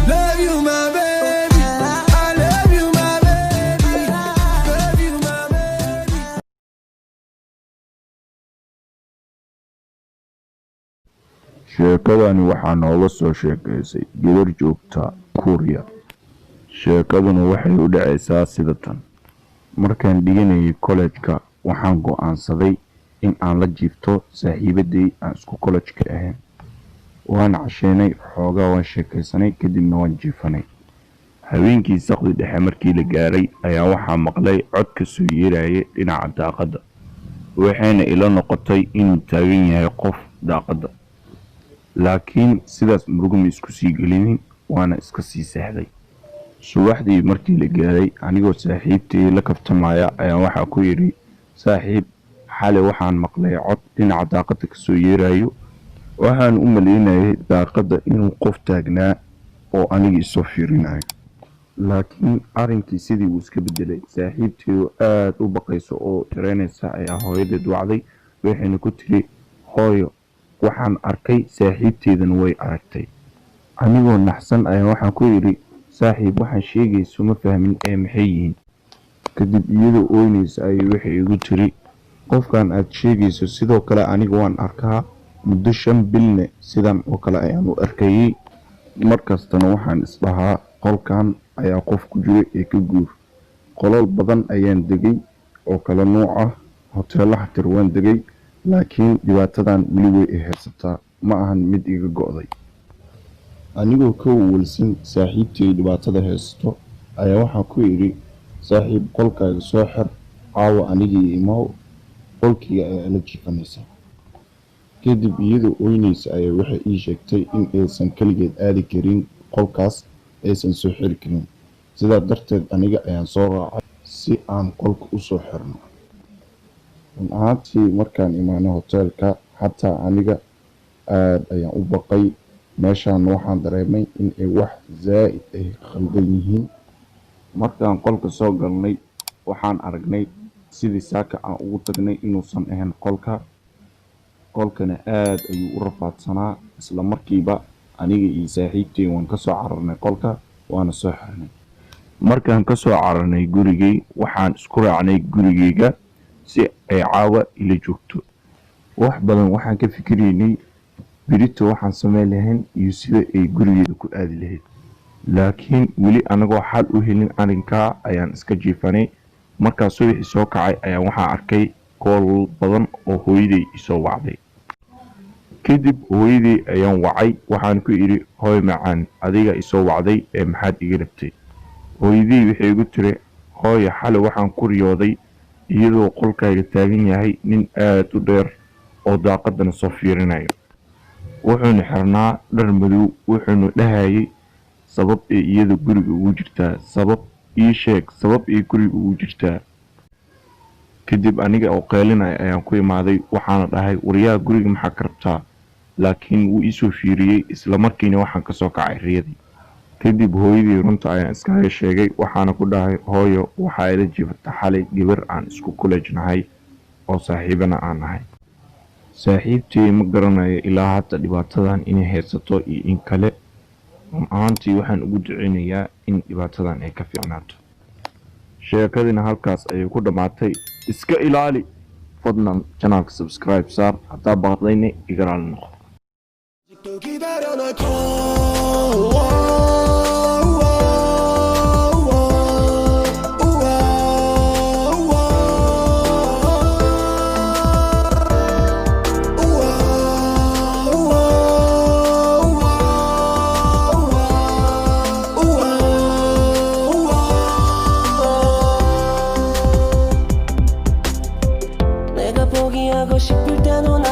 Love you, my baby. I love you, my baby. Love you, my baby. Sheekadani waxaa nooga soo sheekaysay gabar joogta Kuuriya. Sheekaduna waxay u dhacaysaa sida tan. Markaan dhiganayay kollejka, waxaan go'aansaday in aan la jiifto saaxiibaday aan isku kollejka ahayn. Waan casheynay, xoogaa waan sheekaysanay, kadibna waan jiifanay. Habeenkii saqdi dhexe markii la gaaray ayaa waxaa maqlay cod ka soo yeeraya dhinaca daaqadda. Waxayna ila noqotay inuu taagan yahay qof daaqadda. Laakiin sidaas murugo ma isku sii gelinin, waana iska sii seexday. Subaxdii markii la gaaray, anigoo saaxiibtay la kaftamaya ayaa waxaa ku yidhi, "Saaxiib, xalay waxaan maqlay cod dhinaca daaqadda ka soo yeerayo. Waxaan u malaynayay daaqadda inuu qof taagnaa oo aniga isoo fiirinayo." Laakiin arrinkii sidii wuu iska beddelay. Saaxiibtay oo aad u baqaysa oo jareynaysa ayaa hooyadeed wacday, waxayna ku tiri, "Hooyo, waxaan arkay saaxiibteydana way aragtay." Anigoo naxsan ayaa waxaan ku yidhi, "Saaxiib, waxaan sheegayso ma fahmin ee maxay yihiin?" Kadib iyadoo ooynaysa ayay waxay igu tiri, "Qofkan aad sheegayso sidoo kale aniga waan arkaa, muddo 5 bilne sidan oo kale ayaan u arkayay. Markastana waxaan isdhahaa qolkan ayaa qof ku jira ee ka guur. Qolal badan ayaan degay oo kala nooc ah, hoteello xataa waan degay, laakiin dhibaatadan weli way i haysataa, ma ahan mid iga go'day." Anigoo ka walwalsan saaxiibtay dhibaatada haysato ayaa waxaan ku idhi, "Saaxiib, qolkaaga soo xir, caawa aniga ii imow, qolkayga ayaa ila jiifanaysaa." Kadib iyadoo ooynaysa ayaa waxay ii sheegtay in aysan kaligeed aadi karin qolkaas, aysan soo xiri karin. Sidaa darteed aniga ayaan soo raacay si aan qolka u soo xirno. Run ahaantii markaan imaanay hoteelka, xataa aniga aad ayaan u baqay. Meeshaan waxaan dareemay in ay wax zaa'id ay khaldan yihiin. Markaan qolka soo galnay, waxaan aragnay sidii saaka aan ugu tagnay inuusan ahayn qolka. Qolkana aad ayuu u rafaadsanaa. Isla markiiba aniga iyo saaxiibtay waan ka soo cararnay qolka, waana soo xirnay. Markaan ka soo cararnay gurigay, waxaan isku raacnay gurigayga si ay caawa ila joogto. Wax badan waxaan ka fikiraynay berito waxaan samayn lahayn iyo sida ay gurigeeda ku aadi lahayd. Laakiin weli anagoo xal u helin arrinkaa ayaan iska jiifanay. Markaa subaxii soo kacay ayaan waxaan arkay call badan oo hooyaday isoo wacday. Kadib hooyaday ayaan wacay, waxaan ku idhi, "Hooyo macaan, adiga isoo wacday ee maxaad iga rabtay?" Hooyaday waxay igu tiri, "Hooyo, xalay waxaan ku riyooday iyadoo qolkaaga taagan yahay nin aad u dheer oo daaqadana soo fiirinayo. Wuxuuna xirnaa dhar madow, wuxuuna dhahayay sabab ay iyada guriga ugu jirtaa, sabab ii sheeg, sabab ay guriga ugu jirtaa." Kadib aniga oo qeylinaya ayaan ku imaaday, waxaana dhahay, "Waryaha, guriga maxaa ka rabtaa?" Laakiin wuu iisoo fiiriyey, isla markiina waxaan kasoo kacay riyadii. Kadib hooyadii runta ayaan iskaga sheegay, waxaana ku dhahay, "Hooyo, waxaa ila jiifata xalay gabar aan isku college nahay oo saaxiibana aan nahay." Saaxiibtay ma garanayo ilaa hadda dhibaatadan inay haysato iyo in kale. Run ahaantii waxaan ugu duceynayaa in dhibaatadan ay ka fiicnaato. Sheekadina halkaas ayay ku dhammaatay. Iska ilaali. Fadlan channelka subscribe saar. Haddaa baaqdayna iga raali noqo. 아직도 기다려 널 call. 내가 포기하고 싶을 때 넌